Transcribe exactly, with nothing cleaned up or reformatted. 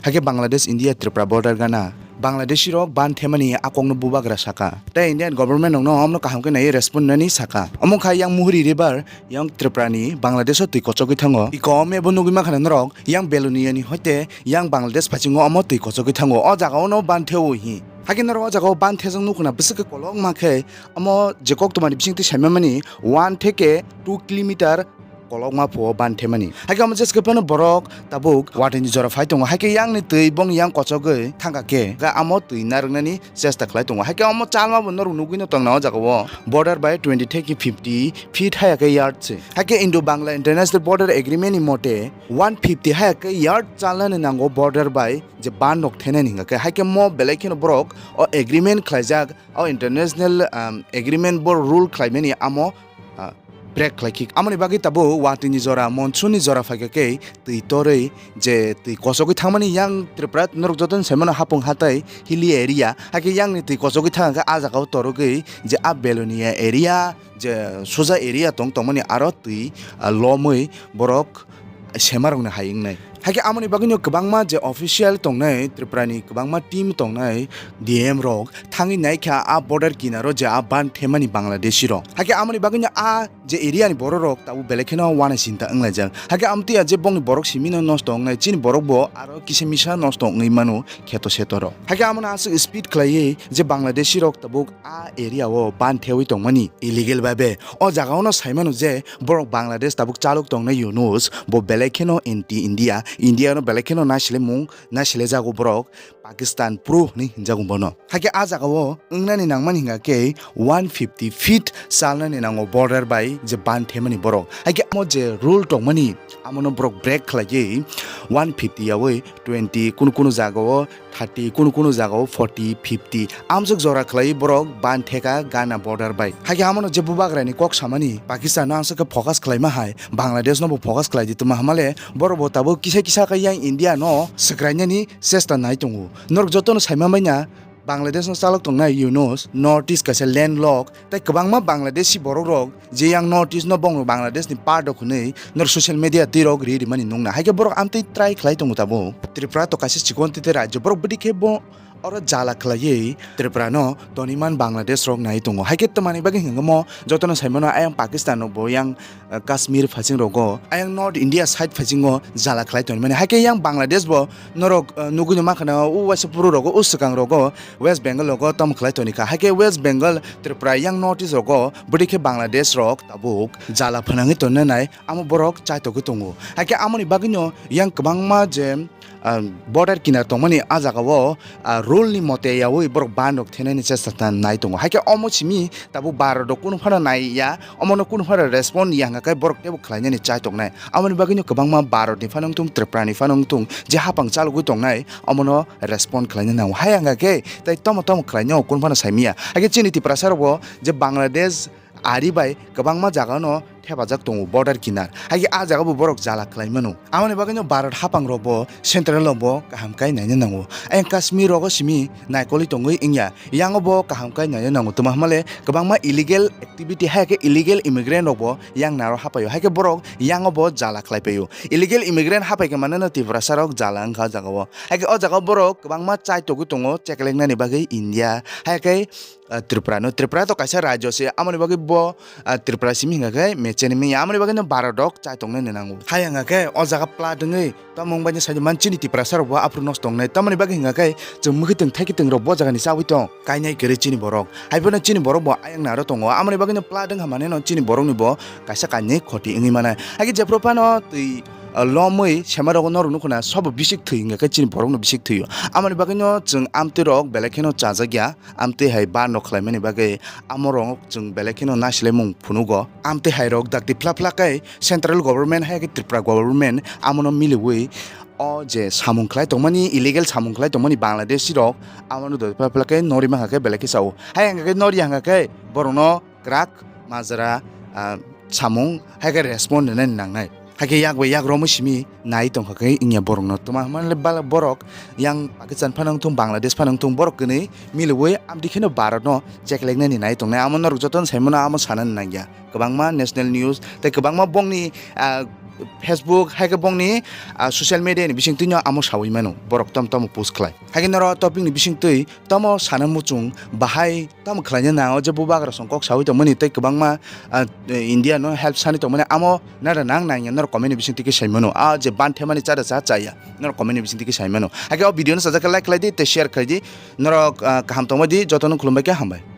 Hakhe Bangladesh, India, Tripura border gana Bangladeshi rok ban themani a kokno bubagra saka. Tei Indian government rokno omno kaham khe naiwi respond nani saka. Omo kha yang Muhuri River, yang Tripura ni Bangladesh o twi kochogwi thango. Iko ome bo nugwi mankha norok, yang Belonia ni hoite yang Bangladesh phasingo omo twi kochogwi thango. O jaga o no ban theo hi. Hakhe norok o jaga o ban thejak nukuna bwswk khe kolokma khe omo je koktwmani bisingtwi saimamani one theke two kilometer kolokma phuo ban themani. Hakhe omo jeske phano borok tabuk watini jora phai tongo. Hakhe yang ni twi bong yang kochogwi thangkha khe ga amo twi narwknani chesta khlai tongo. Hakhe omo chalma bo norok nugwi no tongna o jaga o border bai twenty theke fifty feet haya khe yard se. Hakhe Indo Bangla International Border Agreement ni mote one fifty haya khe yard chalnani nango border bai je ban rok thenani hingkha khe. Hakhe mo belai kheno borok o agreement khlaijak o international, um, agreement bo rule khlaimani amo, uh, break khlai khi. Amoni bagwi tabuk watini jora, monsoon ni jora phaikha khe twi torwi je twi kochogwi thangmani yang Tripura norok jotono saimano hapung hatai hilly area. Hakhe yang ni twi kochogwi thangkha khe a jaga o torogwi je a Belonia area je suja area tong tongmani aro twi, ah, lomwi borok semarokni hai wngnai. Hakhe amoni bagwino kwbangma je official tongnai, Tripurani kwbangma team tongnai, D M rok thangwi naikha a border kinaro je a ban themani Bangladeshi rok. Hakhe amoni bagwino a je area ni borok rok tabuk belai kheno uanasinta wnglaijak. Hakhe amtwi a je bongni borok simino nosto wngnai, chini borok bo aro kisa misa nosto wngwi mano kheto seto rok. Hakhe amono aswk speed khlaiwi je Bangladeshi rok tabuk a area o ban thewi tongmani illegal babe. O jaga ono saimano je borok Bangladesh tabuk chalok tongnai Yunus, bo belai kheno anti India, India no belai kheno naisile mung, naisile jago borok, Pakistan pro hwnwi hinjago bono. Hakhe a jaga o wngnani nangmani hingkha khe one fifty feet chalnani nango border bai je ban themani borok. Hakhe amo je rule tongmani amono borok break khlaiwi one fifty yawi twenty, kunu kunu jaga o thirty, kunu kunu jaga o forty, fifty, amswk jora khlaiwi borok ban theka Ghana border bai. Hakhe amono je bubagrani kok samani Pakistan no amswk khe focus khlaima hai Bangladesh no bo focus khlai di tongma hamale borok bo tabuk kisa kisa khe yang India no swkrainani chesta nai tongo. Norok jotono saima baina Bangladesh no chalok tongnai Yunus North East kaisa landlock tei kwbangma Bangladeshi borok rok je yang North East no bongno Bangladesh ni part rok hwnwi norok social media twi rok ri rimani nungna. Haikhe borok amtwi try khlai tongo tabuk. Tripura to kaisa chikon tete rajyo, borok bwdikhe bo oro jala khlaiwi Tripura no toniman Bangladesh rok nai tongo. Haikhe twmani bagwi hwnkhe mo jotono saimano ayang Pakistan no bo yang, eh, Kashmir phasing rogo, ayang North India side phasingo jala khlai tonimani. Haikhe yang Bangladesh bo norok, eh, nugwi no mankha na o waisa phuru rogo, o swkang rogo West Bengal rogo tamo khlai tonikha. Haikhe West Bengal, Tripura yang North East rogo bwdikhe Bangladesh rok tabuk jala phwnangwi tonna nai, amo borok chaitogwi tongo. Haikhe amoni bagwino yang kwbangma je, ah, border kinar tongmani a jagao, ah, rule ni mote yaui borok ban rok thenani chesta ta nai tongo. Haikhe omo simi tabuk Bharat rok kunu phano nai ya, omono kunu phano respond ya hwnka khe borok teibo khlainani chai tongnai. Amoni bagwino kwbangma Bharat ni phano wngthung, Tripura ni phano wngthung, je hapang chalogwi tongnai, omono respond khlaina nango. Hai hwnka khe tei tomo tomo khlainai o kunu phano saimanya. Haikhe chini Tiprasa rokbo je Bangladesh ari bai kwbangma jagano thepajak tongo border kinar. Haikhe a jagabo borok jala khlai mano. Amoni bagwino Bharat hapang rokbo central rokbo kaham khe naina nango. Ayang Kashmir rogo simi naikolwi tongwi wngya. Yango bo kaham khe naina nango. Tuma hwnmale kwbangma illegal activity, haikhe illegal immigrant rokbo yang naro hapaio. Haikhe borok yango bo jala khlai paio. Illegal immigrant hapai khe maneno Tiprasa rok jala wngkha o jagao. Haikhe o jagao borok kwbangma chai togwi tongo chekleknani bagwi India. Haikhe ah, Tripura no, Tripura to kaisa rajyo se, amoni bagwi bo, ah, Tripura simi hwnka khe mecheni manya, amoni bagwi no Bharat rok chai tongnai ni nango. Hai hwnka khe o jaga plat wngwi tamo wng bai no sai man chini Tiprasa rok bo aphuru nosto wngnai, tamoni bagwi hwnka khe chwng mwkhwtwng thaikitwng rok bo jaga ni chawi tong, kainai kwrwi chini borok. Hai phano chini borok bo ayang naro tongo, amoni bagwi no plat wngkha mane no chini borok ni bo kaisa kainwi khoti wngwi mano. Haikhe jephru phano twi, ah, lomwi sema rogo norok nukho na sobo bisik thwi hwnka khe chini borok no bisik thwio. Amoni bagwi no chwng amtwi rok belai kheno chajak ya. Amtwi hai ban rok khlaimani bagwi amorok chwng belai kheno nasilaimung phunugo. Amtwi hai rok dakti phla phla khe central government hai khe Tripura government amono miliwi o je samung khlai tongmani, illegal samung khlai tongmani Bangladeshi rok amono dakti phla phla khe nori mankha khe belai khe sao. Hai hwnka khe nori hwnka khe borokno kwrak majra, ah, samung hai khe respond rwnani nangnai. Haikhe yak bai yak romwi simi nai tongkha khe wngya borokno. Tuma hwnmale bala borok yang Pakistan phano wngthung, Bangladesh phano wngthung, borok kwnwi miliwi amtwi kheno Bharat no chekleknani nai tongnai. Amo norok jotono saimano amo sanani nangya. Kwbangma national news tei kwbangma bongni, ah, Facebook, hai khe bongni, ah, social media ni bising twino amo sawi mano, borok tom tomo post khlai. Hai khe noro topic ni bising twi tomo sana muchung bahai tomo khlaina nango je bubagra song kok sawi tongmani tei kwbangma, ah, India no help sani tongmani amo nara nang nang ya noro comment ni bising twi khe sai mano. Ah, je ban themani chada cha chaya noro comment ni bising twi khe sai mano. Hai khe o video no sajak khe like khlai di tei share khlai di. Norok, ah, kaham tongbai di, jotono khulumbai khe hambai.